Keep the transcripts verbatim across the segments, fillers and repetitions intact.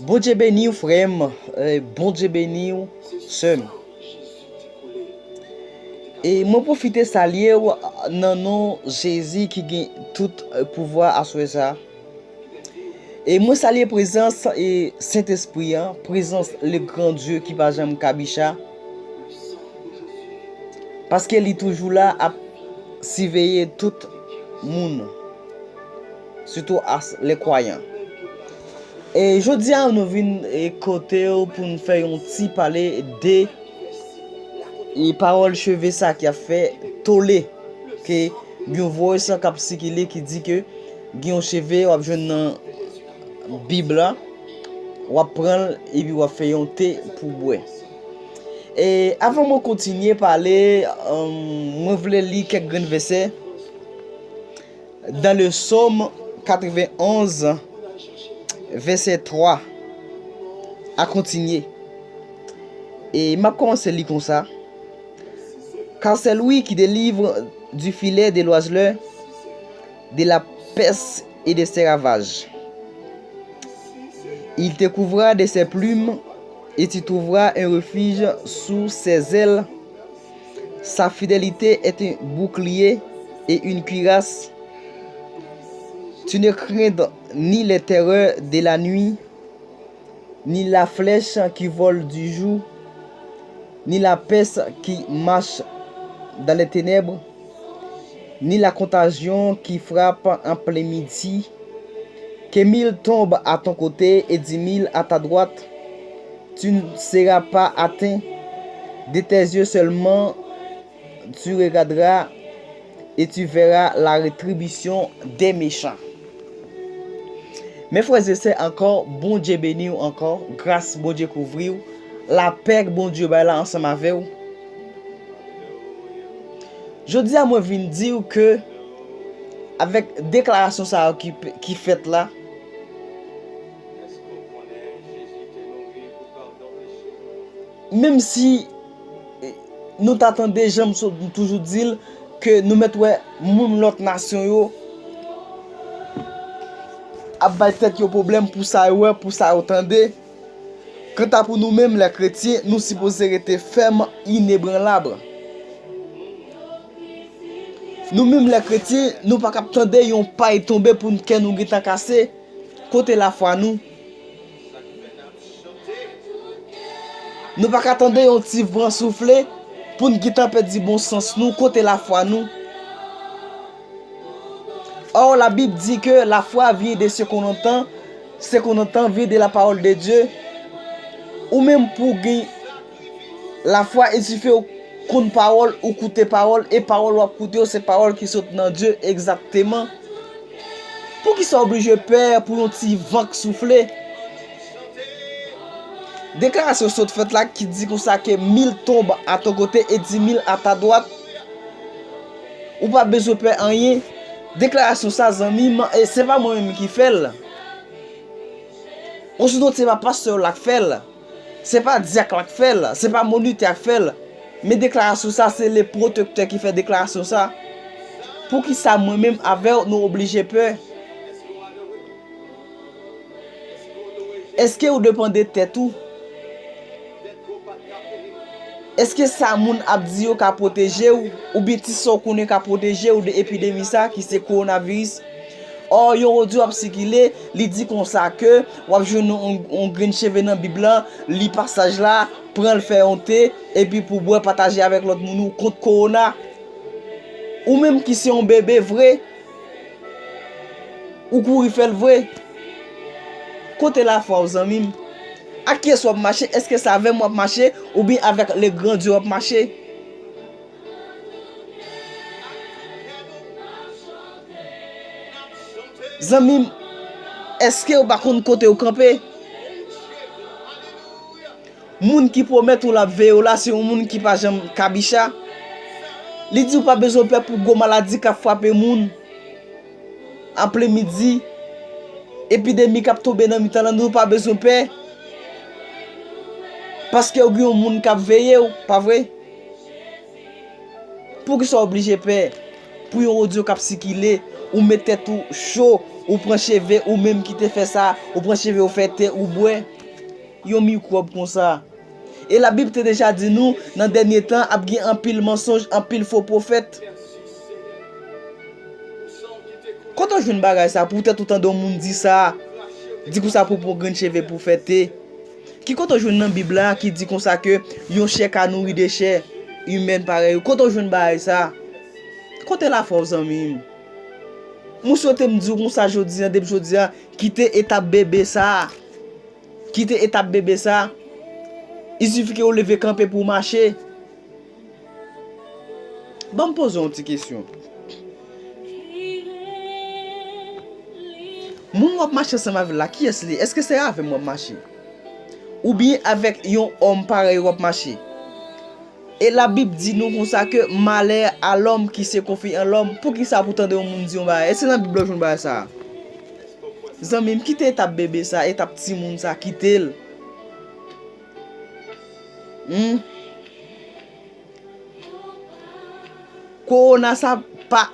Bondye beni w, frè m. Eh, Bondye beni w, sè m. E mwen pwofite salye w nan non Jezi ki gen tout, eh, pouvwa aswè sa. E mwen salye prezans, eh, Sentespri an, prezans le gran Dye ki pa janm kabicha. Paske li toujou la ap siveye tout moun, sitou as, le kwayan. E jodi a, nou vin, e, kote w pou n fè yon ti pale de, e, pawòl cheve sa ki ap fè tole, ke gen yon voice k ap sikile ki di ke gen yon cheve w ap jwenn nan Bib la, w ap pran l epi w ap fè yon te pou bwè. E avan mwen kontinye pale, um, mwen vle li kèk grenn vèsè. Dans le Psaume quatre-vingt-onze, verset trois, a kontinye. E m ap kòmanse li konsa. Car c'est lui qui délivre du filet de l'oiseleur, de la peste et de ses ravages. Il te couvra de ses plumes, et tu trouveras un refuge sous ses ailes. Sa fidélité est un bouclier et une cuirasse. Tu ne craindras ni les terreurs de la nuit, ni la flèche qui vole du jour, ni la peste qui marche dans les ténèbres, ni la contagion qui frappe en plein midi. Que mille tombent à ton côté et dix mille à ta droite, tu ne seras pas atteint. De tes yeux seulement, tu regarderas et tu verras la rétribution des méchants. Mes frères et sœurs, encore, Bondye beni w encore, gras Bondye kouvri w, lapè Bondye bay la ansanm avè w. Jodi a, mwen vin di w ke, avèk deklarasyon sa yo ki, ki fèt la, menm si, eh, nou ta tande, jan m so-, m toujou di l, ke nou mèt wè moun lòt nasyon yo ap bay tèt yo pwoblèm pou sa yo wè, pou sa yo tande. Kanta pou nou menm, lè kretyen, nou sipoze rete fèm, inebranlab. Nou menm, lè kretyen, nou pa kab tande yon pay tonbe pou n, kè nou gentan kase. Kote lafwa nou? Nou pa ka tande yon ti van soufle pou n gentan pèdi bon sans nou. Kote lafwa nou? Or, la Bible dit que la foi vient de ce qu'on entend, ce qu'on entend vient de la parole de Dieu. Ou menm pou gen lafwa, il suffit ou konn pawòl, ou koute pawòl, e pawòl w ap koute yo, se pawòl ki sot nan Dye egzakteman. Poukisa w oblije pè pou yon ti van k soufle? Deklarasyon sot fèt la ki di konsa ke mille tombent à ton côté et dix mille à ta droite. Ou pa bezwen pè anyen. Deklarasyon sa, zanmi m, e se pa mwen menm ki fè l. Osinon, se pa pastè w la k fè l. Se pa dyak la k fè l. Se pa monitè a k fè l. Men deklarasyon sa, se le pwotektè ki fè deklarasyon sa. Poukisa mwen menm avè w, nou oblije pè? Èske ou depann de tèt ou? Èske sa moun ap di yo ka pwoteje w, oubyen ti sa w konnen ka pwoteje w de epidemi sa ki se kowonaviris? Ò, yon odyo ap sikile, li di konsa ke w ap jwenn yon, yon grenn cheve nan Bib lan, li pasaj la, pran l fè yon te, epi pou bwè, pataje avèk lòt moun ou kont kowona. Ou menm ki se yon bebe vre, ou kouri fè l vre. Kote lafwa w, zanmi m? Ak kiyès w ap mache? Èske se avè m w ap mache, oubyen avèk le gran Dye w ap mache? Zanmi m, èske w pa konn kote w kanpe? Moun ki pwomèt ou l ap veye w la, se yon moun ki pa janm kabicha. Li di w pa bezwen pè pou gwo maladi k ap frape moun an plen midi, epidemi k ap tonbe nan mitan lann, ou pa bezwen pè. Paske w gen yon moun k ap veye w, pa vre? Poukisa w oblije pè? Pou yon odyo k ap sikile, ou met tèt ou cho, ou pran cheve, ou menm ki te fè sa, ou pran cheve, ou fè te, ou bwè. Yon mikwòb konsa. E Labib te deja di nou, nan dènye tan, ap gen anpil mansonj, anpil fo pwofèt. Kote w jwenn bagay sa? Poutèt ou tande yon moun di sa, di konsa pou pran grenn cheve pou fète. Ki kote w jwenn nan Bib la ki di konsa ke yon chè ka nouri de chè imèn parèy ou? Kote w jwenn bagay sa? Kote lafwa w, zanmi m? Mwen swete m di w konsa jodi a, depi jodi a, kite etap bebe sa. Kite etap bebe sa. Il suffit ke w leve kanpe pou w mache. Ban m poze w yon ti kesyon. Moun w ap mache ansanm avè l la, kiyès li? Èske se avè m w ap mache? Oubyen avèk yon òm parèy w ap mache? E Labib di nou konsa ke malè a lòm ki se konfi an lòm. Poukisa pou tande yon moun di yon bagay? Èske nan Bib la w jwenn bagay sa a? Zanmi m, kite etap bebe sa, etap timoun sa, kite l. Hmm. Kowona sa pa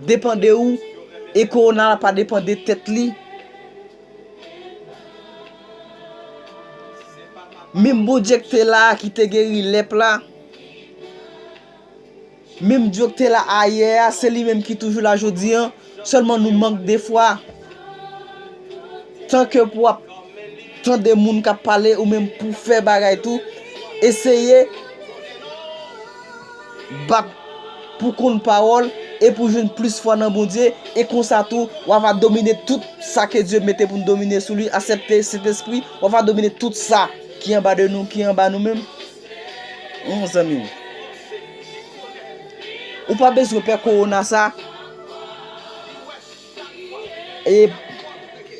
depann de ou, e kowona la pa depann de tèt li. Menm Bondye ki te la a, ki te geri lèp la, menm Dye ki te la ayè a, se li menm ki toujou la jodi a. Sèlman nou mank de fwa. Tanke pou w ap tande moun k ap pale ou menm pou fè bagay tou, eseye bat pou konn pawòl e pou jwenn plis fwa nan Bondye, e konsa tou w ava domine tout sa ke Dye mete pou n domine sou li, aksepte Sentespri, w ava domine tout sa ki anba de nou, ki anba nou menm. Hum, zanmi m. Ou pa bezwen pè kowona sa. E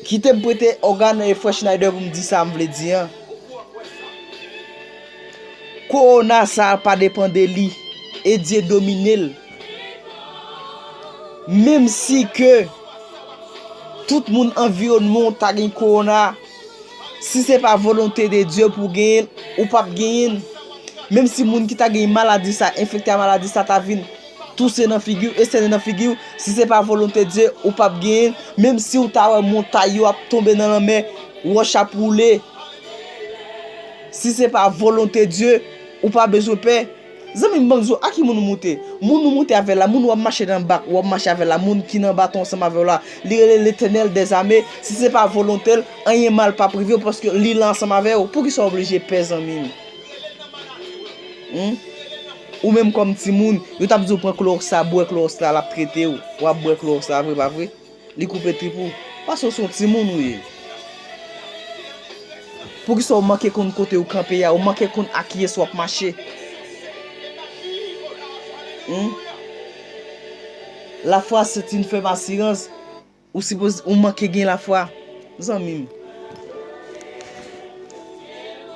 kite m prete ògàn e frè Schneider pou m di sa m vle di an. Kowona sa pa depann de li, e Dye domine l. Menm si ke tout moun anviwònman w ta gen kowona, si se pa volonte de Dye pou w genyen l, ou p ap genyen l. Menm si moun ki ta gen maladi sa, enfekte a maladi sa ta vin touse nan figi w, esène nan figi w, si se pa volonte Dye, ou p ap genyen l. Menm si w ta wè montay yo ap tonbe nan lanmè, wòch ap woule, si se pa volonte Dye, ou pa bezwen pè. Zanmi m, ban m di w, a ki moun ou moute? Moun ou moute avè l la, moun w ap mache nan bak, w ap mache avè l la, moun ki nan baton ansanm avè w la, li rele Letènèl dèzame. Si se pa volonte l, anyen mal p ap rive w, paske li la ansanm avè w. Poukisa w oblije pè, zanmi m? Hum? Ou menm kòm timoun, yo t ap di w pran klowòks la, bwè klowòks la, l ap trete w. W ap bwè klowòks la, vre pa vre? Li koupe trip ou. Paske w se yon timoun ou ye. Poukisa w manke konn kote w kanpe a? Ou manke konn ak kiyès w ap mache? Hum? Lafwa, c'est une ferme assurance. Ou sipoze, ou manke gen lafwa. Zanmi m.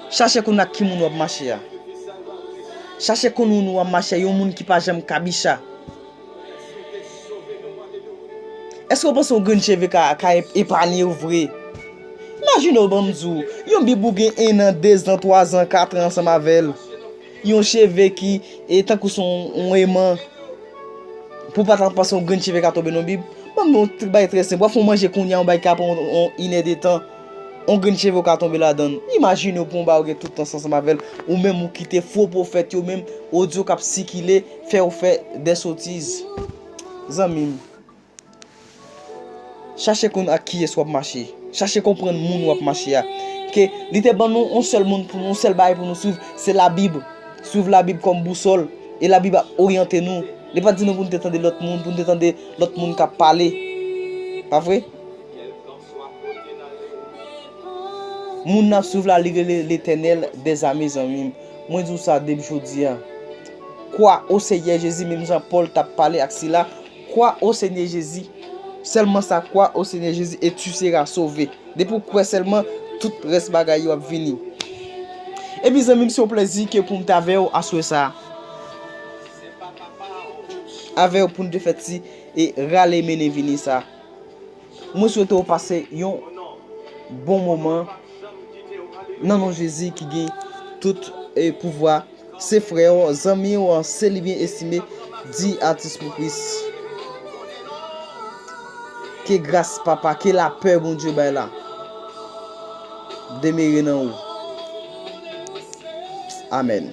Chache konn ak ki moun w ap mache a. Chache konn moun w ap mache a, yon moun ki pa janm kabicha. Èske w panse yon grenn cheve ka, ka ep-, epanye w vre? Imajine w, ban m di w, yon bib ou gen en an, dezan, twazan, katran ansanm avè l. Yon cheve ki, e, tankou se yon, yon eman. Pou w pa ta panse yon grenn cheve ka tonbe nan bib. Ban m di w yon ti bagay trè senp. W ap fè yon manje kounye a, yon bagay ki ka pran yon, yon inèdtan. Yon grenn cheve w ka tonbe ladan l. Imajine w pou yon bagay ou gen tout tan ansanm avè l. Ou menm ou kite fo pwofèt yo menm, odyo k ap sikile, fè w fè dè sotiz. Zanmi m. Chache konn ak kiyès w ap mache. Chache konprann moun w ap mache a. Ke li te ban nou yon sèl moun pou nou, yon sèl bagay pou nou swiv, se Labib. Swiv Labib kòm bousòl, e Labib ap oryante nou. Li pa t di nou pou nou te tande lòt moun, pou nou te tande lòt moun k ap pale. Pa vre? Moun n ap swiv la, li rele Letènèl dèzame, zanmi m. Mwen di w sa depi jodi a. Crois au Seigneur Jésus, menm jan Pòl t ap pale ak sila, crois au Seigneur Jésus. Sèlman sa, crois au Seigneur Jésus et tu seras sauvé. Depi w kwè sèlman, tout rès bagay yo ap vini. Epi zanmi m, se yon plèzi ke pou m te avè w aswè sa. Avè w pou n te fè ti e rale mennen vini sa. Mwen swete w pase yon bon moman nan non Jezi ki gen tout, e, pouvwa. Se frè w, zanmi w, se li byen estime, di Atis pou Kris. Ke gras Papa, ke lapè Bondye bay la. demere nan ou. Amèn.